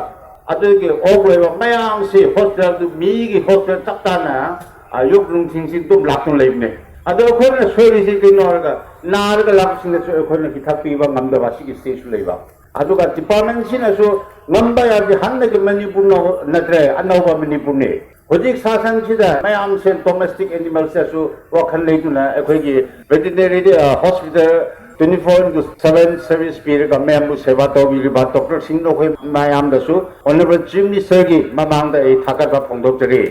ꯑꯗꯨꯒꯤ ꯑꯣꯛ ꯂꯣꯏꯕ ꯃꯌꯥꯝꯁꯤ ꯍꯣꯁꯄꯤꯇꯥꯜꯗꯨ, ꯃꯤꯒꯤ ꯍꯣꯁꯄꯤꯇꯥꯜ ꯆꯞ ꯆꯥꯅ, ꯑꯌꯨꯛ ꯅꯨꯡꯊꯤꯟꯁꯤ ꯑꯗꯨꯝ ꯂꯥꯛꯇꯨꯅ ꯂꯩꯕꯅꯦ꯫ ꯑꯗꯣ ꯑꯩꯈꯣꯏꯅ ꯁꯣꯏꯔꯤꯁꯤ ꯀꯩꯅꯣ ꯍꯥꯏꯔꯒ, ꯅꯥꯔꯒ ꯂꯥꯛꯄꯁꯤꯡꯗꯁꯨ ꯑꯩꯈꯣꯏꯅ ꯍꯤꯗꯥꯛ ꯄꯤꯕ ꯉꯝꯗꯕ ꯑꯁꯤꯒꯤ ꯁ꯭ꯇꯦꯖꯁꯨ ꯂꯩꯕ꯫ ꯑꯗꯨꯒ ꯗꯤꯄꯥꯔꯠꯃꯦꯟꯁꯤꯅꯁꯨ ꯉꯝꯕ ꯌꯥꯔꯗꯤ, ꯍꯥꯟꯅꯒꯤ ꯃꯅꯤꯄꯨꯔ ꯅꯠꯇ꯭ꯔꯦ, ꯑꯅꯧꯕ ꯃꯅꯤꯄꯨꯔꯅꯤ꯫ ꯍꯧꯖꯤꯛ ꯁꯥ ꯁꯟꯁꯤꯗ ꯃꯌꯥꯝꯁꯦ, ꯗꯣꯃꯦꯁꯇꯤꯛ ꯑꯦꯅꯤꯃꯦꯜꯁꯤꯗꯁꯨ ꯋꯥꯈꯜ ꯂꯩꯗꯨꯅ ꯑꯩꯈꯣꯏꯒꯤ ꯚꯦꯇꯤꯅꯔꯤꯗ, ꯑ, hospital twenty four into seven service ꯄꯤꯔꯒ ꯃꯌꯥꯝꯕꯨ ꯁꯦꯕꯥ ꯇꯧꯕꯤꯔꯤꯕ ꯗꯣꯛꯇꯔꯁꯤꯡ, ꯅꯈꯣꯏ ꯃꯌꯥꯝꯗꯁꯨ Honourable Chief Minister ꯒꯤ ꯃꯃꯥꯡꯗ ꯑꯩ ꯊꯥꯒꯠꯄ ꯐꯣꯡꯗꯣꯛꯆꯔꯤ꯫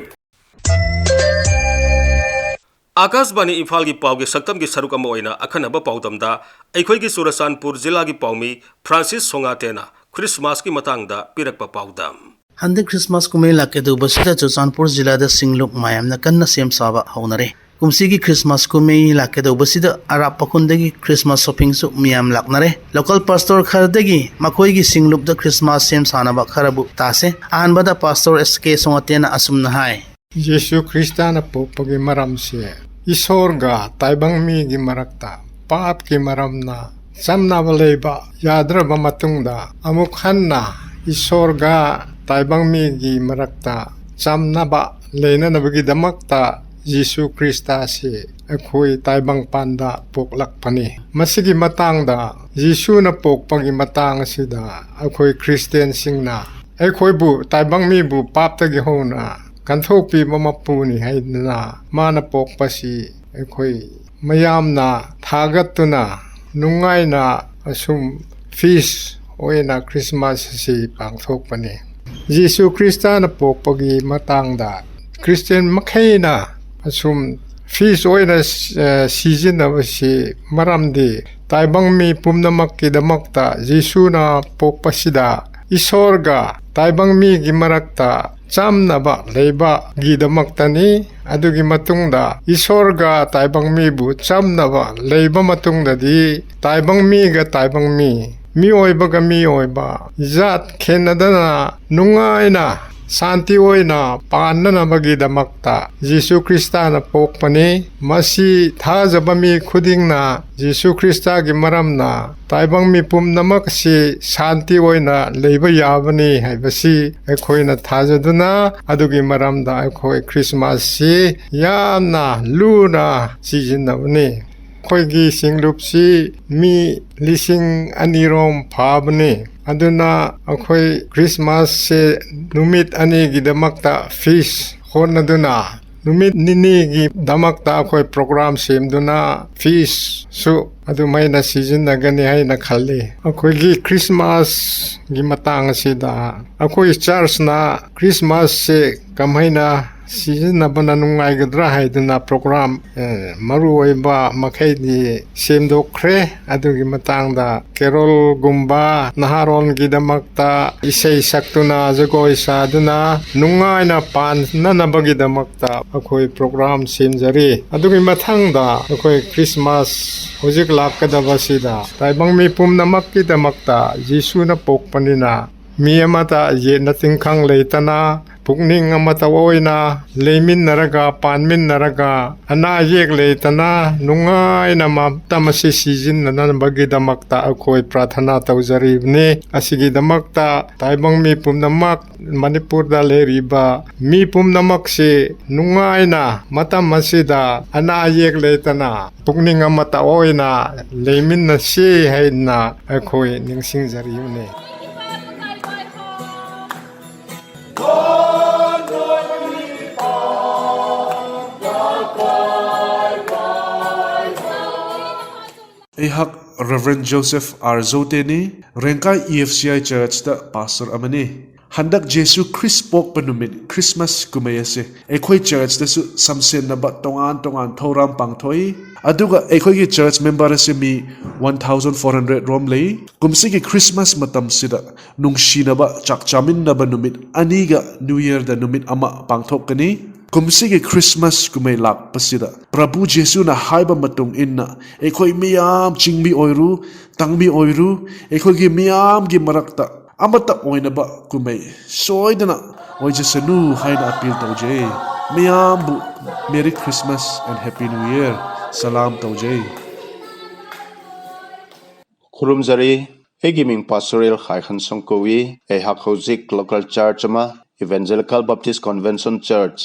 ꯑꯥꯀꯥꯁꯕꯥꯅꯤ ꯏꯝꯐꯥꯜꯒꯤ ꯄꯥꯎꯒꯤ ꯁꯛꯇꯝꯒꯤ ꯁꯔꯨꯛ ꯑꯃ ꯑꯣꯏꯅ ꯑꯈꯟꯅꯕ ꯄꯥꯎꯗꯝꯗ ꯑꯩꯈꯣꯏꯒꯤ ꯆꯨꯔꯆꯥꯟꯄꯨꯔ ꯖꯤꯂꯥꯒꯤ ꯄꯥꯎꯃꯤ ꯐ꯭ꯔꯥꯟꯁꯤꯁ ꯁꯣꯉꯥꯇꯦꯅ ꯈ꯭ꯔꯤꯁꯃꯥꯁꯀꯤ ꯃꯇꯥꯡꯗ ꯄꯤꯔꯛꯄ ꯄꯥꯎꯗꯝ꯫ ꯍꯟꯗꯛ ꯈ꯭ꯔꯤꯁꯃꯥꯁ ꯀꯨꯝꯍꯩ ꯂꯥꯛꯀꯗꯧꯕꯁꯤꯗ ꯆꯨꯔꯆꯥꯟꯄꯨꯔ ꯖꯤꯂꯥꯗ ꯁꯤꯡꯂꯨꯞ ꯃꯌꯥꯝꯅ ꯀꯟꯅ ꯁꯦꯝ ꯁꯥꯕ ꯍꯧꯅꯔꯦ꯫ ꯀꯨꯝꯁꯤꯒꯤ ꯈ꯭ꯔꯤꯁꯃꯥꯁ ꯀꯨꯝꯍꯩ ꯂꯥꯛꯀꯗꯧꯕꯁꯤꯗ ꯑꯔꯥꯞꯄ ꯈꯨꯟꯗꯒꯤ ꯈ꯭ꯔꯤꯁꯃꯥꯁ ꯁꯣꯄꯤꯡꯁꯨ ꯃꯤꯌꯥꯝ ꯂꯥꯛꯅꯔꯦ꯫ ꯂꯣꯀꯦꯜ ꯄꯥꯁꯇꯣꯔ ꯈꯔꯗꯒꯤ ꯃꯈꯣꯏꯒꯤ ꯁꯤꯡꯂꯨꯞꯇ ꯈ꯭ꯔꯤꯁꯃꯥꯁ ꯁꯦꯝ ꯁꯥꯅꯕ ꯈꯔꯕꯨ ꯇꯥꯁꯦ꯫ ꯑꯍꯥꯟꯕꯗ ꯄꯥꯁꯇꯣꯔ ꯑꯦꯁ ꯀꯦ ꯁꯣꯉꯥꯇꯦꯅ ꯑꯁꯨꯝꯅ ꯍꯥꯏ꯫ ꯖꯤꯁꯨ ꯈ꯭ꯔꯤꯁꯇꯥꯅ ꯄꯣꯛꯄꯒꯤ ꯃꯔꯝꯁꯦ ꯏꯁꯣꯔꯒ ꯇꯥꯏꯕꯪ ꯃꯤꯒꯤ ꯃꯔꯛꯇ ꯄꯥꯞꯀꯤ ꯃꯔꯝꯅ ꯆꯝꯅꯕ ꯂꯩꯕ ꯌꯥꯗ꯭ꯔꯕ ꯃꯇꯨꯡꯗ, ꯑꯃꯨꯛ ꯍꯟꯅ ꯏꯁꯣꯔꯒ ꯇꯥꯏꯕꯪ ꯃꯤꯒꯤ ꯃꯔꯛꯇ ꯆꯝꯅꯕ ꯂꯩꯅꯅꯕꯒꯤꯗꯃꯛꯇ ꯖꯤꯁꯨ ꯈ꯭ꯔꯤꯁꯇ ꯑꯁꯤ ꯑꯩꯈꯣꯏ ꯇꯥꯏꯕꯪꯄꯥꯟꯗ ꯄꯣꯛꯂꯛꯄꯅꯤ꯫ ꯃꯁꯤꯒꯤ ꯃꯇꯥꯡꯗ, ꯖꯤꯁꯨꯅ ꯄꯣꯛꯄꯒꯤ ꯃꯇꯥꯡ ꯑꯁꯤꯗ, ꯑꯩꯈꯣꯏ ꯈ꯭ꯔꯤꯁꯇꯤꯌꯥꯟꯁꯤꯡꯅ ꯑꯩꯈꯣꯏꯕꯨ, ꯇꯥꯏꯕꯪ ꯃꯤꯕꯨ ꯄꯥꯞꯇꯒꯤ ꯍꯧꯅ ꯀꯟꯊꯣꯛꯄꯤꯕ ꯃꯄꯨꯅꯤ ꯍꯥꯏꯗꯅ ꯃꯥꯅ ꯄꯣꯛꯄꯁꯤ ꯑꯩꯈꯣꯏ ꯃꯌꯥꯝꯅ ꯊꯥꯒꯠꯇꯨꯅ ꯅꯨꯡꯉꯥꯏꯅ ꯑꯁꯨꯝ ꯐꯤꯁ ꯑꯣꯏꯅ ꯈ꯭ꯔꯤꯁꯃꯥꯁ ꯑꯁꯤ ꯄꯥꯡꯊꯣꯛꯄꯅꯤ꯫ ꯖꯤꯁꯨ ꯈ꯭ꯔꯤꯁꯇꯥꯅ ꯄꯣꯛꯄꯒꯤ ꯃꯇꯥꯡꯗ ꯈ꯭ꯔꯤꯁꯇꯤꯌꯟ ꯃꯈꯩꯅ ꯑꯁꯨꯝ ꯐꯤꯁ ꯑꯣꯏꯅ, ꯑ, ꯁꯤꯖꯤꯟꯅꯕꯁꯤ ꯃꯔꯝꯗꯤ ꯇꯥꯏꯕꯪ ꯃꯤ ꯄꯨꯝꯅꯃꯛꯀꯤꯗꯃꯛꯇ ꯖꯤꯁꯨꯅ ꯄꯣꯛꯄꯁꯤꯗ ꯏꯁꯣꯔꯒ ꯇꯥꯏꯕꯪ ꯃꯤꯒꯤ ꯃꯔꯛꯇ ꯆꯝꯅꯕ ꯂꯩꯕꯒꯤꯗꯃꯛꯇꯅꯤ꯫ ꯑꯗꯨꯒꯤ ꯃꯇꯨꯡꯗ ꯏꯁꯣꯔꯒ ꯇꯥꯏꯕꯪ ꯃꯤꯕꯨ ꯆꯝꯅꯕ ꯂꯩꯕ ꯃꯇꯨꯡꯗꯗꯤ ꯇꯥꯏꯕꯪ ꯃꯤꯒ ꯇꯥꯏꯕꯪ ꯃꯤ, ꯃꯤꯑꯣꯏꯕꯒ ꯃꯤꯑꯣꯏꯕ, ꯖꯥꯠ ꯈꯦꯟꯅꯗꯅ ꯅꯨꯡꯉꯥꯏꯅ ꯁꯥꯟꯇꯤ ꯑꯣꯏꯅ ꯄꯥꯟꯅꯅꯕꯒꯤꯗꯃꯛꯇ ꯖꯤꯁꯨ ꯈ꯭ꯔꯤꯁꯇꯥꯅ ꯄꯣꯛꯄꯅꯤ꯫ ꯃꯁꯤ ꯊꯥꯖꯕ ꯃꯤ ꯈꯨꯗꯤꯡꯅ ꯖꯤꯁꯨ ꯈ꯭ꯔꯤꯁꯇꯥꯒꯤ ꯃꯔꯝꯅ ꯇꯥꯏꯕꯪ ꯃꯤ ꯄꯨꯝꯅꯃꯛ ꯑꯁꯤ ꯁꯥꯟꯇꯤ ꯑꯣꯏꯅ ꯂꯩꯕ ꯌꯥꯕꯅꯤ ꯍꯥꯏꯕꯁꯤ ꯑꯩꯈꯣꯏꯅ ꯊꯥꯖꯗꯨꯅ ꯑꯗꯨꯒꯤ ꯃꯔꯝꯗ ꯑꯩꯈꯣꯏ ꯈ꯭ꯔꯤꯁꯃꯥꯁꯁꯤ ꯌꯥꯝꯅ ꯂꯨꯅ ꯁꯤꯖꯤꯟꯅꯕꯅꯤ꯫ ꯑꯩꯈꯣꯏꯒꯤ ꯁꯤꯡꯂꯨꯞꯁꯤ ꯃꯤ ꯂꯤꯁꯤꯡ ꯑꯅꯤꯔꯣꯝ ꯐꯥꯕꯅꯤ꯫ ꯑꯗꯨꯅ ꯑꯩꯈꯣꯏ ꯈ꯭ꯔꯤꯁꯃꯥꯁꯁꯦ ꯅꯨꯃꯤꯠ ꯑꯅꯤꯒꯤꯗꯃꯛꯇ ꯐꯤꯁ ꯍꯣꯠꯅꯗꯨꯅ ꯅꯨꯃꯤꯠ ꯅꯤꯅꯤꯒꯤꯗꯃꯛꯇ ꯑꯩꯈꯣꯏ ꯄ꯭ꯔꯣꯒ꯭ꯔꯥꯝ ꯁꯦꯝꯗꯨꯅ ꯐꯤꯁꯁꯨ ꯑꯗꯨꯃꯥꯏꯅ ꯁꯤꯖꯤꯟꯅꯒꯅꯤ ꯍꯥꯏꯅ ꯈꯜꯂꯤ꯫ ꯑꯩꯈꯣꯏꯒꯤ ꯈ꯭ꯔꯤꯁꯃꯥꯁꯒꯤ ꯃꯇꯥꯡ ꯑꯁꯤꯗ ꯑꯩꯈꯣꯏ ꯆꯔꯆꯅ ꯈ꯭ꯔꯤꯁꯃꯥꯁꯁꯦ ꯀꯃꯥꯏꯅ ꯁꯤꯖꯤꯟꯅꯕꯅ ꯅꯨꯡꯉꯥꯏꯒꯗ꯭ꯔꯥ ꯍꯥꯏꯗꯨꯅ ꯄ꯭ꯔꯣꯒ꯭ꯔꯥꯝ, ꯑꯦ, ꯃꯔꯨꯑꯣꯏꯕ ꯃꯈꯩꯗꯤ ꯁꯦꯝꯗꯣꯛꯈ꯭ꯔꯦ꯫ ꯑꯗꯨꯒꯤ ꯃꯇꯥꯡꯗ ꯀꯦꯔꯣꯜꯒꯨꯝꯕ ꯅꯍꯥꯔꯣꯜꯒꯤꯗꯃꯛꯇ ꯏꯁꯩ ꯁꯛꯇꯨꯅ ꯖꯒꯣꯏ ꯁꯥꯗꯨꯅ ꯅꯨꯡꯉꯥꯏꯅ ꯄꯥꯟꯅꯅꯕꯒꯤꯗꯃꯛꯇ ꯑꯩꯈꯣꯏ ꯄ꯭ꯔꯣꯒ꯭ꯔꯥꯝ ꯁꯦꯝꯖꯔꯤ꯫ ꯑꯗꯨꯒꯤ ꯃꯊꯪꯗ ꯑꯩꯈꯣꯏ ꯈ꯭ꯔꯤꯁꯃꯥꯁ ꯍꯧꯖꯤꯛ ꯂꯥꯛꯀꯗꯕꯁꯤꯗ ꯇꯥꯏꯕꯪ ꯃꯤ ꯄꯨꯝꯅꯃꯛꯀꯤꯗꯃꯛꯇ ꯖꯤꯁꯨꯅ ꯄꯣꯛꯄꯅꯤꯅ ꯃꯤ ꯑꯃꯇ ꯌꯦꯠꯅ ꯇꯤꯟꯈꯪ ꯂꯩꯇꯅ ꯄꯨꯛꯅꯤꯡ ꯑꯃꯠꯇ ꯑꯣꯏꯅ ꯂꯩꯃꯤꯟꯅꯔꯒ, ꯄꯥꯟꯃꯤꯟꯅꯔꯒ, ꯑꯅꯥ ꯑꯌꯦꯛ ꯂꯩꯇꯅ ꯅꯨꯡꯉꯥꯏꯅ ꯃꯇꯝ ꯑꯁꯤ ꯁꯤꯖꯤꯟꯅꯅꯕꯒꯤꯗꯃꯛꯇ ꯑꯩꯈꯣꯏ ꯄ꯭ꯔꯥꯊꯅꯥ ꯇꯧꯖꯔꯤꯕꯅꯤ꯫ ꯑꯁꯤꯒꯤꯗꯃꯛꯇ ꯇꯥꯏꯕꯪ ꯃꯤ ꯄꯨꯝꯅꯃꯛ, ꯃꯅꯤꯄꯨꯔꯗ ꯂꯩꯔꯤꯕ ꯃꯤ ꯄꯨꯝꯅꯃꯛꯁꯤ ꯅꯨꯡꯉꯥꯏꯅ ꯃꯇꯝ ꯑꯁꯤꯗ ꯑꯅꯥ ꯑꯌꯦꯛ ꯂꯩꯇꯅ ꯄꯨꯛꯅꯤꯡ ꯑꯃꯠꯇ ꯑꯣꯏꯅ ꯂꯩꯃꯤꯟꯅꯁꯤ ꯍꯥꯏꯅ ꯑꯩꯈꯣꯏ ꯅꯤꯡꯁꯤꯡꯖꯔꯤꯕꯅꯤ꯫ ꯑꯩꯍꯥꯛ ꯔꯦꯚꯔꯦꯟ ꯖꯣꯁꯦꯐ ꯑꯥꯔ ꯖꯣꯇꯦꯅꯤ, Rengkai E F C I ꯆꯔꯆꯇ ꯄꯥꯁꯇꯔ ꯑꯃꯅꯤ꯫ ꯍꯟꯗꯛ ꯖꯦꯁꯨ ꯈ꯭ꯔꯤꯁ ꯄꯣꯛꯄ ꯅꯨꯃꯤꯠ, ꯈ꯭ꯔꯤꯁꯃꯥꯁ ꯀꯨꯝꯍꯩ ꯑꯁꯦ ꯑꯩꯈꯣꯏ ꯆꯔꯆꯇꯁꯨ ꯁꯝꯁꯦꯟꯅꯕ ꯇꯣꯉꯥꯟ ꯇꯣꯉꯥꯟ ꯊꯧꯔꯥꯡ ꯄꯥꯡꯊꯣꯛꯏ꯫ ꯑꯗꯨꯒ ꯑꯩꯈꯣꯏꯒꯤ ꯆꯔꯆ ꯃꯦꯝꯕꯔ ꯑꯁꯦ ꯃꯤ one thousand four hundred ꯔꯣꯝ ꯂꯩ꯫ ꯀꯨꯝꯁꯤꯒꯤ ꯈ꯭ꯔꯤꯁꯃꯥꯁ ꯃꯇꯝꯁꯤꯗ ꯅꯨꯡꯁꯤꯅꯕ ꯆꯥꯛ ꯆꯥꯃꯤꯟꯅꯕ ꯅꯨꯃꯤꯠ ꯑꯅꯤꯒ ꯅ꯭ꯌꯨ ꯌꯔꯗ ꯅꯨꯃꯤꯠ ꯑꯃ ꯄꯥꯡꯊꯣꯛꯀꯅꯤ꯫ ꯀꯨꯝꯁꯤꯒꯤ ꯈ꯭ꯔꯤꯁꯃꯥꯁ ꯀꯨꯝꯍꯩ ꯂꯥꯛꯄꯁꯤꯗ ꯄ꯭ꯔꯚꯨ ꯖꯦꯁꯨꯅ ꯍꯥꯏꯕ ꯃꯇꯨꯡ ꯏꯟꯅ ꯑꯩꯈꯣꯏ ꯃꯤꯌꯥꯝ, ꯆꯤꯡꯃꯤ ꯑꯣꯏꯔꯨ, ꯇꯥꯡꯃꯤ ꯑꯣꯏꯔꯨ, ꯑꯩꯈꯣꯏꯒꯤ ꯃꯤꯌꯥꯝꯒꯤ ꯃꯔꯛꯇ ꯑꯃꯠꯇ ꯑꯣꯏꯅꯕ ꯀꯨꯝꯍꯩ ꯁꯣꯏꯗꯅ ꯑꯣꯏꯖꯁꯅꯨ ꯍꯥꯏꯅ ꯑꯄꯤꯜ ꯇꯧꯖꯩ꯫ ꯃꯤꯌꯥꯝꯕꯨ Merry Christmas and Happy New Year꯫ ꯁꯂꯥꯝ ꯇꯧꯖꯩ꯫ ꯈꯨꯔꯨꯝꯖꯔꯤ꯫ ꯑꯩꯒꯤ ꯃꯤꯡ ꯄꯥꯁꯇꯣꯔꯦꯜ ꯈꯥꯏꯈꯟꯁꯪ ꯀꯧꯏ꯫ ꯑꯩꯍꯥꯛ ꯍꯧꯖꯤꯛ ꯂꯣꯀꯦꯜ ꯆꯔꯆ ꯑꯃ, Evangelical Baptist Convention Church,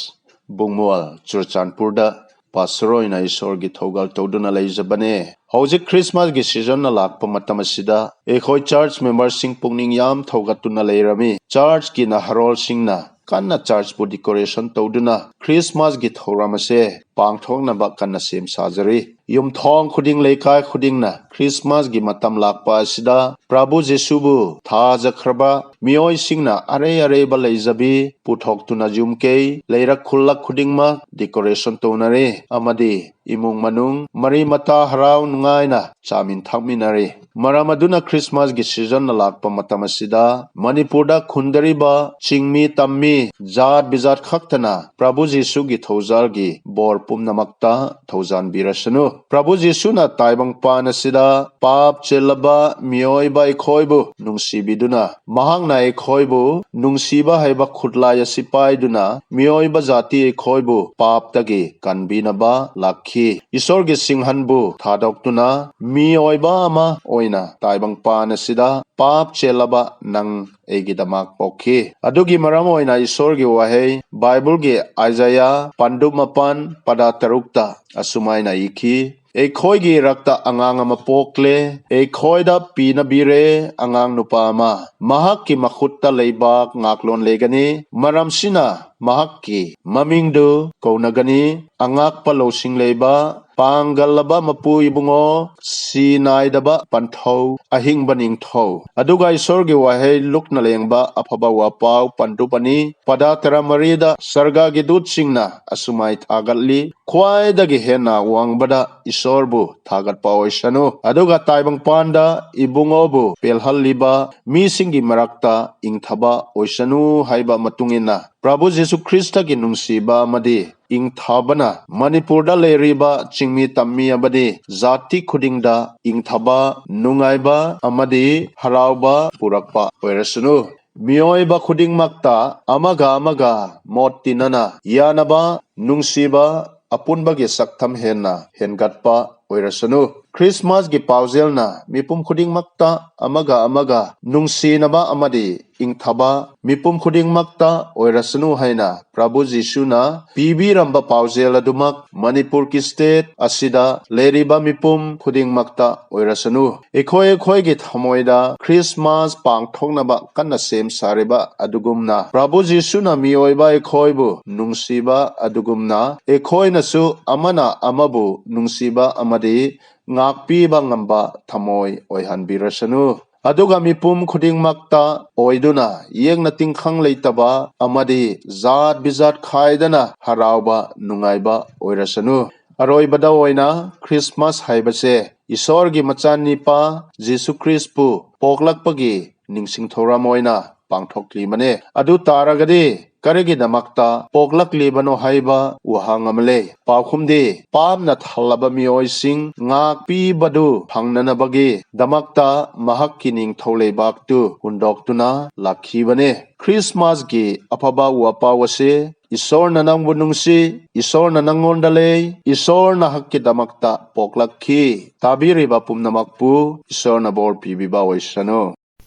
Bungmol, ꯆꯨꯔꯆꯥꯟꯄꯨꯔꯗ ꯄꯥꯁꯇꯔ ꯑꯣꯏꯅ ꯏꯁꯣꯔꯒꯤ ꯊꯧꯒꯜ ꯇꯧꯗꯨꯅ ꯂꯩꯖꯕꯅꯦ꯫ ꯍꯧꯖꯤꯛ ꯈ꯭ꯔꯤꯁꯃꯥꯁꯀꯤ ꯁꯤꯖꯟꯅ ꯂꯥꯛꯄ ꯃꯇꯝ ꯑꯁꯤꯗ ꯑꯩꯈꯣꯏ ꯆꯔꯆ ꯃꯦꯝꯕꯔꯁꯤꯡ ꯄꯨꯛꯅꯤꯡ ꯌꯥꯝ ꯊꯧꯒꯠꯇꯨꯅ ꯂꯩꯔꯝꯃꯤ꯫ ꯆꯔꯆꯀꯤ ꯅꯍꯥꯔꯣꯜꯁꯤꯡꯅ ꯀꯟꯅ ꯆꯔꯆꯄꯨ ꯗꯤꯀꯣꯔꯦꯁꯟ ꯇꯧꯗꯨꯅ ꯈ꯭ꯔꯤꯁꯃꯥꯁꯀꯤ ꯊꯧꯔꯝ ꯑꯁꯦ ꯄꯥꯡꯊꯣꯛꯅꯕ ꯀꯟꯅ ꯁꯦꯝ ꯁꯥꯖꯔꯤ꯫ ꯌꯨꯝꯊꯣꯡ ꯈꯨꯗꯤꯡ, ꯂꯩꯀꯥꯏ ꯈꯨꯗꯤꯡꯅ ꯈ꯭ꯔꯤꯁꯃꯥꯁꯀꯤ ꯃꯇꯝ ꯂꯥꯛꯄ ꯑꯁꯤꯗ ꯄ꯭ꯔꯚꯨ ꯖꯤꯁꯨꯕꯨ ꯊꯥꯖꯈ꯭ꯔꯕ ꯃꯤꯑꯣꯏꯁꯤꯡꯅ ꯑꯔꯩ ꯑꯔꯩꯕ ꯂꯩꯖꯕꯤ ꯄꯨꯊꯣꯛꯇꯨꯅ ꯌꯨꯝ ꯀꯩ, ꯂꯩꯔꯛ ꯈꯨꯜꯂꯛ ꯈꯨꯗꯤꯡꯃꯛ ꯗꯤꯀꯣꯔꯦꯁꯟ ꯇꯧꯅꯔꯤ ꯑꯃꯗꯤ ꯏꯃꯨꯡ ꯃꯅꯨꯡ, ꯃꯔꯤ ꯃꯇꯥ ꯍꯔꯥꯎ ꯅꯨꯡꯉꯥꯏꯅ ꯆꯥꯃꯤꯟ ꯊꯛꯃꯤꯟꯅꯔꯤ꯫ ꯃꯔꯝ ꯑꯗꯨꯅ ꯈ꯭ꯔꯤꯁꯃꯥꯁꯀꯤ ꯁꯤꯖꯟꯅ ꯂꯥꯛꯄ ꯃꯇꯝ ꯑꯁꯤꯗ ꯃꯅꯤꯄꯨꯔꯗ ꯈꯨꯟꯗꯔꯤꯕ ꯆꯤꯡꯃꯤ ꯇꯝꯃꯤ ꯖꯥꯠ ꯕꯤꯖꯥꯠ ꯈꯛꯇꯅ ꯄ꯭ꯔꯚꯨ ꯖꯤꯁꯨꯒꯤ ꯊꯧꯖꯥꯜꯒꯤ ꯕꯣꯔ ꯄꯨꯝꯅꯃꯛꯇ ꯊꯧꯖꯥꯟꯕꯤꯔꯁꯅꯨ꯫ ꯄ꯭ꯔꯚꯨ ꯖꯤꯁꯨꯅ ꯇꯥꯏꯕꯪꯄꯥꯟ ꯑꯁꯤꯗ ꯄꯥꯞ ꯆꯦꯜꯂꯕ ꯃꯤꯑꯣꯏꯕ ꯑꯩꯈꯣꯏꯕꯨ ꯅꯨꯡꯁꯤꯕꯤꯗꯨꯅ, ꯃꯍꯥꯛꯅ ꯑꯩꯈꯣꯏꯕꯨ ꯅꯨꯡꯁꯤꯕ ꯍꯥꯏꯕ ꯈꯨꯠꯂꯥꯏ ꯑꯁꯤ ꯄꯥꯏꯗꯨꯅ ꯃꯤꯑꯣꯏꯕ ꯖꯥꯇꯤ ꯑꯩꯈꯣꯏꯕꯨ ꯄꯥꯞꯇꯒꯤ ꯀꯟꯕꯤꯅꯕ ꯂꯥꯛꯈꯤ꯫ ꯏꯁꯣꯔꯒꯤ ꯁꯤꯡꯍꯟꯕꯨ ꯊꯥꯗꯣꯛꯇꯨꯅ ꯃꯤꯑꯣꯏꯕ ꯑꯃ ꯑꯣꯏꯅ ꯇꯥꯏꯕꯪꯄꯥꯟ ꯑꯁꯤꯗ ꯄꯥꯞ ꯆꯦꯜꯂꯕ ꯅꯪ ꯑꯩꯒꯤꯗꯃꯛ ꯄꯣꯛꯈꯤ꯫ ꯑꯗꯨꯒꯤ ꯃꯔꯝ ꯑꯣꯏꯅ ꯏꯁꯣꯔꯒꯤ ꯋꯥꯍꯩ ꯕꯥꯏꯕꯜꯒꯤ ꯑꯥꯏꯖꯥꯌꯥ ꯄꯟꯗꯨꯞ ꯃꯥꯄꯟ ꯄꯗ ꯇꯔꯨꯛꯇ ꯑꯁꯨꯃꯥꯏꯅ ꯏꯈꯤ, ꯑꯩꯈꯣꯏꯒꯤ ꯏꯔꯛꯇ ꯑꯉꯥꯡ ꯑꯃ ꯄꯣꯛꯂꯦ, ꯑꯩꯈꯣꯏꯗ ꯄꯤꯅꯕꯤꯔꯦ ꯑꯉꯥꯡ ꯅꯨꯄꯥ ꯑꯃ꯫ ꯃꯍꯥꯛꯀꯤ ꯃꯈꯨꯠꯇ ꯂꯩꯕꯥꯛ ꯉꯥꯛꯂꯣꯟ ꯂꯩꯒꯅꯤ, ꯃꯔꯝꯁꯤꯅ ꯃꯍꯥꯛꯀꯤ ꯃꯃꯤꯡꯗꯨ ꯀꯧꯅꯒꯅꯤ, ꯑꯉꯥꯛꯄ ꯂꯧꯁꯤꯡ ꯂꯩꯕ, ꯄꯥꯡꯒꯜꯂꯕ ꯃꯄꯨ ꯏꯕꯨꯡꯉꯣ, ꯁꯤ ꯅꯥꯏꯗꯕ ꯄꯟꯊꯧ, ꯑꯍꯤꯡꯕ ꯅꯤꯡꯊꯧ꯫ ꯑꯗꯨꯒ ꯏꯁꯣꯔꯒꯤ ꯋꯥꯍꯩ ꯂꯨꯛꯅ ꯂꯦꯡꯕ ꯑꯐꯕ ꯋꯥꯄꯥꯎ ꯄꯟꯗꯨꯕꯅꯤ꯫ ꯄꯗꯥ ꯇꯔꯥꯃꯔꯤꯗ ꯁꯔꯒꯥꯒꯤ ꯗꯨꯠꯁꯤꯡꯅ ꯑꯁꯨꯃꯥꯏ ꯊꯥꯒꯠꯂꯤ, ꯈ꯭ꯋꯥꯏꯗꯒꯤ ꯍꯦꯟꯅ ꯋꯥꯡꯕꯗ ꯏꯁꯣꯔꯕꯨ ꯊꯥꯒꯠꯄ ꯑꯣꯏꯁꯅꯨ꯫ ꯑꯗꯨꯒ ꯇꯥꯏꯕꯪꯄꯥꯟꯗ ꯏꯕꯨꯡꯉꯣꯕꯨ ꯄꯦꯜꯍꯜꯂꯤꯕ ꯃꯤꯁꯤꯡꯒꯤ ꯃꯔꯛꯇ ꯏꯪꯊꯕ ꯑꯣꯏꯁꯅꯨ ꯍꯥꯏꯕ ꯃꯇꯨꯡ ꯏꯟꯅ ꯄ꯭ꯔꯚꯨ ꯖꯤꯁꯨ ꯈ꯭ꯔꯤꯁꯇꯒꯤ ꯅꯨꯡꯁꯤꯕ ꯑꯃꯗꯤ ꯏꯪꯊꯕꯅ ꯃꯅꯤꯄꯨꯔꯗ ꯂꯩꯔꯤꯕ ꯆꯤꯡꯃꯤ ꯇꯝꯃꯤ ꯑꯃꯗꯤ ꯖꯥꯇꯤ ꯈꯨꯗꯤꯡꯗ ꯏꯪꯊꯕ, ꯅꯨꯡꯉꯥꯏꯕ ꯑꯃꯗꯤ ꯍꯔꯥꯎꯕ ꯄꯨꯔꯛꯄ ꯑꯣꯏꯔꯁꯅꯨ꯫ ꯃꯤꯑꯣꯏꯕ ꯈꯨꯗꯤꯡꯃꯛꯇ ꯑꯃꯒ ꯑꯃꯒ ꯃꯣꯠ ꯇꯤꯟꯅꯅ ꯌꯥꯅꯕ, ꯅꯨꯡꯁꯤꯕ, ꯑꯄꯨꯟꯕꯒꯤ ꯁꯛꯇꯝ ꯍꯦꯟꯅ ꯍꯦꯟꯒꯠꯄ ꯑꯣꯏꯔꯁꯅꯨ꯫ ꯈ꯭ꯔꯤꯁꯃꯥꯁꯀꯤ ꯄꯥꯎꯖꯦꯜꯅ ꯃꯤꯄꯨꯝ ꯈꯨꯗꯤꯡꯃꯛꯇ ꯑꯃꯒ ꯑꯃꯒ ꯅꯨꯡꯁꯤꯅꯕ ꯑꯃꯗꯤ ꯏꯪꯊꯕ ꯃꯤꯄꯨꯝ ꯈꯨꯗꯤꯡꯃꯛꯇ ꯑꯣꯏꯔꯁꯅꯨ ꯍꯥꯏꯅ ꯄ꯭ꯔꯚꯨ ꯖꯤꯁꯨꯅ ꯄꯤꯕꯤꯔꯝꯕ ꯄꯥꯎꯖꯦꯜ ꯑꯗꯨꯃꯛ ꯃꯅꯤꯄꯨꯔꯒꯤ ꯁ꯭ꯇꯦꯠ ꯑꯁꯤꯗ ꯂꯩꯔꯤꯕ ꯃꯤꯄꯨꯝ ꯈꯨꯗꯤꯡꯃꯛꯇ ꯑꯣꯏꯔꯁꯅꯨ꯫ ꯑꯩꯈꯣꯏ ꯑꯩꯈꯣꯏꯒꯤ ꯊꯃꯣꯏꯗ ꯈ꯭ꯔꯤꯁꯃꯥꯁ ꯄꯥꯡꯊꯣꯛꯅꯕ ꯀꯟꯅ ꯁꯦꯝ ꯁꯥꯔꯤꯕ ꯑꯗꯨꯒꯨꯝꯅ, ꯄ꯭ꯔꯚꯨ ꯖꯤꯁꯨꯅ ꯃꯤꯑꯣꯏꯕ ꯑꯩꯈꯣꯏꯕꯨ ꯅꯨꯡꯁꯤꯕ ꯑꯗꯨꯒꯨꯝꯅ, ꯑꯩꯈꯣꯏꯅꯁꯨ ꯑꯃꯅ ꯑꯃꯕꯨ ꯅꯨꯡꯁꯤꯕ ꯑꯃꯗꯤ ꯉꯥꯛꯄꯤꯕ ꯉꯝꯕ ꯊꯃꯣꯏ ꯑꯣꯏꯍꯟꯕꯤꯔꯁꯅꯨ꯫ ꯑꯗꯨꯒ ꯃꯤꯄꯨꯝ ꯈꯨꯗꯤꯡꯃꯛꯇ ꯑꯣꯏꯗꯨꯅ ꯌꯦꯛꯅ ꯇꯤꯡꯈꯪ ꯂꯩꯇꯕ ꯑꯃꯗꯤ ꯖꯥꯠ ꯕꯤꯖꯥꯠ ꯈꯥꯏꯗꯅ ꯍꯔꯥꯎꯕ ꯅꯨꯡꯉꯥꯏꯕ ꯑꯣꯏꯔꯁꯅꯨ꯫ ꯑꯔꯣꯏꯕꯗ ꯑꯣꯏꯅ ꯈ꯭ꯔꯤꯁꯃꯥꯁ ꯍꯥꯏꯕꯁꯦ ꯏꯁꯣꯔꯒꯤ ꯃꯆꯥꯅꯤꯄꯥ ꯖꯤꯁꯨ ꯈ꯭ꯔꯤꯁꯄꯨ ꯄꯣꯛꯂꯛꯄꯒꯤ ꯅꯤꯡꯁꯤꯡ ꯊꯧꯔꯝ ꯑꯣꯏꯅ ꯄꯥꯡꯊꯣꯛꯂꯤꯕꯅꯦ꯫ ꯑꯗꯨ ꯇꯥꯔꯒꯗꯤ ꯀꯔꯤꯒꯤꯗꯃꯛꯇ ꯄꯣꯛꯂꯛꯂꯤꯕꯅꯣ ꯍꯥꯏꯕ ꯋꯥꯍꯪ ꯑꯃ ꯂꯩ꯫ ꯄꯥꯎꯈꯨꯝꯗꯤ, ꯄꯥꯞꯅ ꯊꯜꯂꯕ ꯃꯤꯑꯣꯏꯁꯤꯡ ꯉꯥꯛꯄꯤꯕꯗꯨ ꯐꯪꯅꯅꯕꯒꯤꯗꯃꯛꯇ ꯃꯍꯥꯛꯀꯤ ꯅꯤꯡꯊꯧ ꯂꯩꯕꯥꯛꯇꯨ ꯍꯨꯟꯗꯣꯛꯇꯨꯅ ꯂꯥꯛꯈꯤꯕꯅꯦ꯫ ꯈ꯭ꯔꯤꯁꯃꯥꯁꯀꯤ ꯑꯐꯕ ꯋꯥꯄꯥꯎ ꯑꯁꯤ, ꯏꯁꯣꯔꯅ ꯅꯪꯕꯨ ꯅꯨꯡꯁꯤ, ꯏꯁꯣꯔꯅ ꯅꯪꯉꯣꯟꯗ ꯂꯩ, ꯏꯁꯣꯔ ꯅꯍꯥꯛꯀꯤꯗꯃꯛꯇ ꯄꯣꯛꯂꯛꯈꯤ꯫ ꯇꯥꯕꯤꯔꯤꯕ ꯄꯨꯝꯅꯃꯛꯄꯨ ꯏꯁꯣꯔꯅ ꯕꯣꯔ ꯄꯤꯕꯤꯕ ꯑꯣꯏꯁꯅꯨ꯫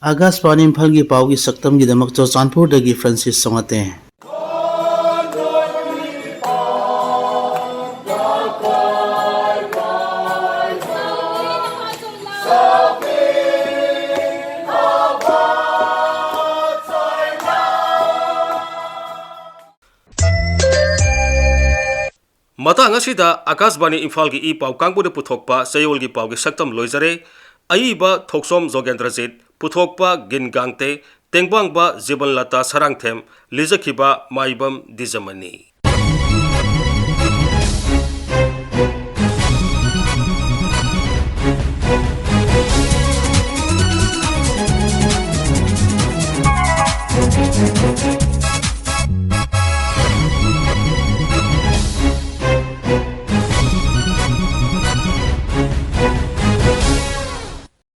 ꯑꯥꯀꯥꯁꯕꯥꯅꯤ ꯏꯝꯐꯥꯜꯒꯤ ꯄꯥꯎꯒꯤ ꯁꯛꯇꯝꯒꯤꯗꯃꯛ ꯆꯨꯔꯆꯥꯟꯄꯨꯔꯗꯒꯤ ꯐ꯭ꯔꯥꯟꯁꯤꯁ ꯆꯣꯉꯥꯇꯦ꯫ ꯃꯇꯥꯡ ꯑꯁꯤꯗ ꯑꯀꯥꯁꯕꯥꯅꯤ ꯏꯝꯐꯥꯜꯒꯤ ꯏ ꯄꯥꯎ ꯀꯥꯡꯕꯨꯅ ꯄꯨꯊꯣꯛꯄ ꯆꯌꯣꯜꯒꯤ ꯄꯥꯎꯒꯤ ꯁꯛꯇꯝ ꯂꯣꯏꯖꯔꯦ꯫ ꯑꯏꯕ ꯊꯣꯛꯆꯣꯝ ꯖꯣꯒꯦꯟꯗ꯭ꯔꯖꯤꯠ, ꯄꯨꯊꯣꯛꯄ ꯒꯤꯟ ꯒꯥꯡꯇꯦ, ꯇꯦꯡꯕꯥꯡꯕ ꯖꯤꯕꯟꯂꯇꯥ ꯁꯔꯥꯡꯊꯦꯝ, ꯂꯤꯖꯈꯤꯕ ꯃꯥꯏꯕꯝ ꯗꯤꯖꯃꯅꯤ꯫